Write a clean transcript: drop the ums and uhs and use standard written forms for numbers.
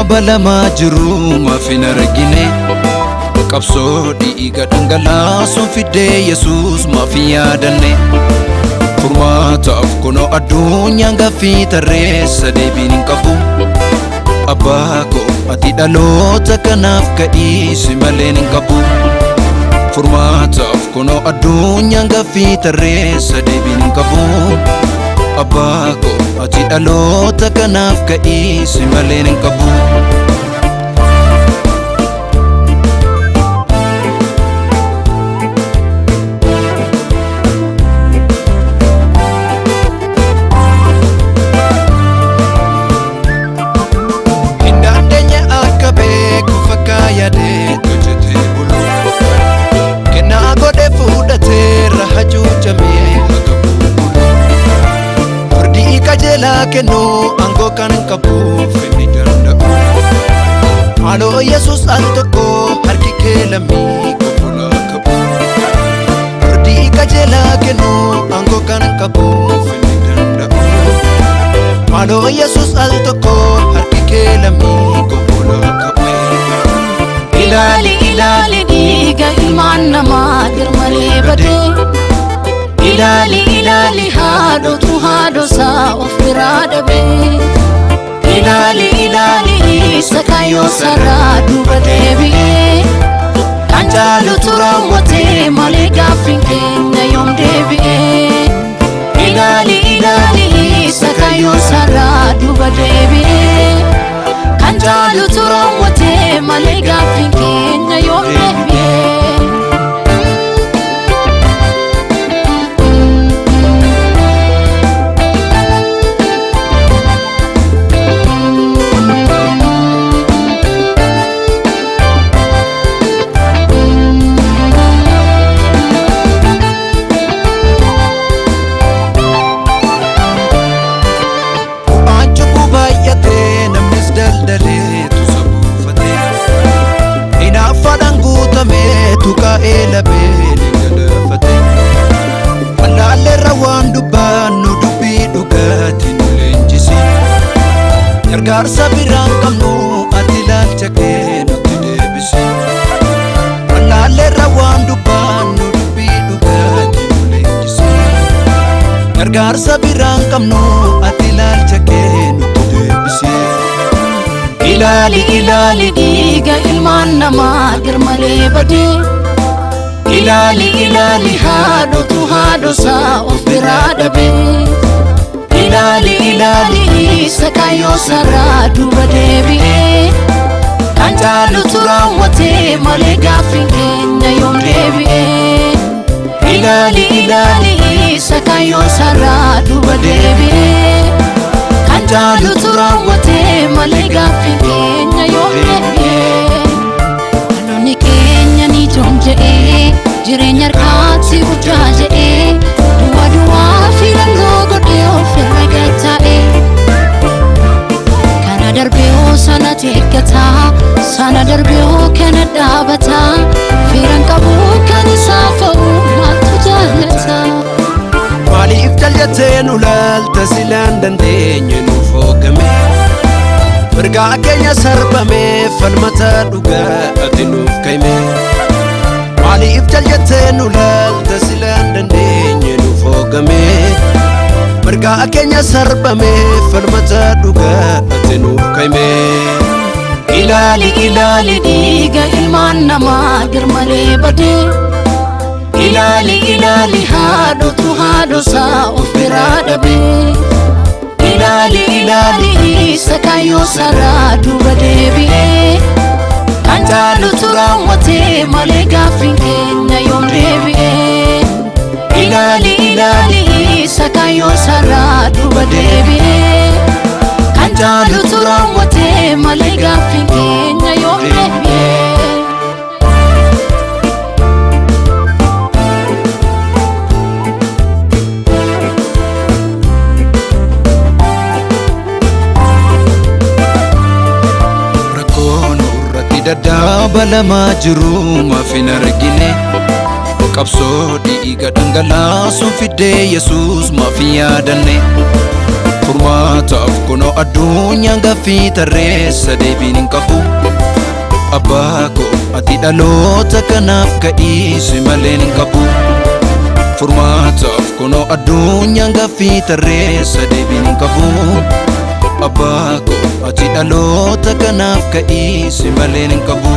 Daddabalamaa jiru maaf hin argine. Qabsoo dhiiga dhangalaasuun fidee Yesuus maaf hin yaadanne. Furmaataaf kunoo addunyaan gaaffii tarreessa deebiin hin qabu. Abbaa koo ati dhaloota kanaaf ka'ii si malee hin qabu. Furmaataaf kunoo addunyaan gaaffii tarreessa deebiin hin qabu. Abbaa koo ati dhaloota kanaaf ka'ii si malee hin qabu. Hin dandeenye akka beeku fakkaa yaadee hojjetee bulu. Kennaa godhee fudhateera hacuucamee haga bubbulu. Firdii qajeelaa kennuu aangoo kan hin qabuuf inni danda'u. Maaloo Yesuus al tokko harki kee lammii kofolaa qabu. Firdii qajeelaa kennuu aangoo kan hin qabuuf inni danda'u. Maaloo Yesuus al tokko harki kee lammii kofolaa qabu. Ilaali ilaali dhiiga ilmaan namaa garmalee badee. Ilaali ilaali haadhotu haadhosaa of biraa dhabee. Ilaali ilaali isa kaayyoo sarara duuba deebi'ee. Kan caalutu raawwatee malee gaaffiin keenya yoom deebi'ee. Ilaali ilaali isa kaayyoo sarara duuba deebi'ee. Kan caalutu raawwatee malee gaaffiin keenya yoom deebi'ee. Bu'aan cubbuu baay'atee namnis daldaleetu sabuufatee. Hinaaffaadhaan guutameetu kaa'ee labee ni galaafate. Wallaalleerra waan dubbannu dubbii dhugaatii nu leenjisi. Gargaarsa biraan qabnu ati ilaalcha kee nutti deebisi. Wallaalleerra waan dubbannu dubbii dhugaatii nu leenjisi. Gargaarsa biraan qabnu ati ilaalcha kee nutti deebisi. Ilaali ilaali dhiiga ilmaan namaa garmalee badee. Ilaali ilaali haadhotu haadhosaa of biraa dhabee. Ilaali ilaali isa kaayyoo sarara duuba deebi'ee. Kan caalutu raawwatee malee gaaffiin keenya yoom deebi'ee. Ilaali ilaali isa kaayyoo sarara duuba deebi'ee. Kan caalutu raawwatee malee gaaffiin keenya yoom deebi'ee. Dhaloonni keenya ni joonja'ee jireenya harkaatti guddaa jedhee duwwaa duwwaa filannoo godhee ofirra gatta'ee. Kana darbee hoo sana teeggataa sana darbee hoo kana dhaabataa firan qabu kan isaaf ta'u maaltu jaallata. Maaliif jal'attee nu laalta silaan dandeenye nuuf hoogame? Mirgaa keenya sarbame falmata dhugaa ati nuuf kaime. Maaliif jal'attee nu laalta silaan dandeenye nuuf hoogame? Mirgaa keenya sarbame falmata dhugaa ati nuuf kaime. Ilaali ilaali dhiiga ilmaan namaa garmalee badee. Ilaali ilaali haadhotu haadhosaa of biraa dhabee. Ilaali ilaali isa kaayyoo sarara duuba deebi'ee. Kan caalutu raawwatee malee gaaffiin keenya yoom deebi'ee. Ilaali ilaali isa kaayyoo sarara duuba deebi'ee. Kan caalutu raawwatee malee gaaffiin keenya yoom deebi'ee. Rakkoo nurratti daddabalamaa jiru maaf hin argine. Qabsoo dhiiga dhangalaasuun fidee Yesuus maaf hin yaadanne. Furmaataaf kunoo addunyaan gaaffii tarreessa deebiin hin qabu. Abbaa koo ati dhaloota kanaaf ka'iisi malee hin qabu. Furmaataaf kunoo addunyaan gaaffii tarreessa deebiin hin qabu. Abbaa koo ati dhaloota kanaaf ka'iisi malee hin qabu.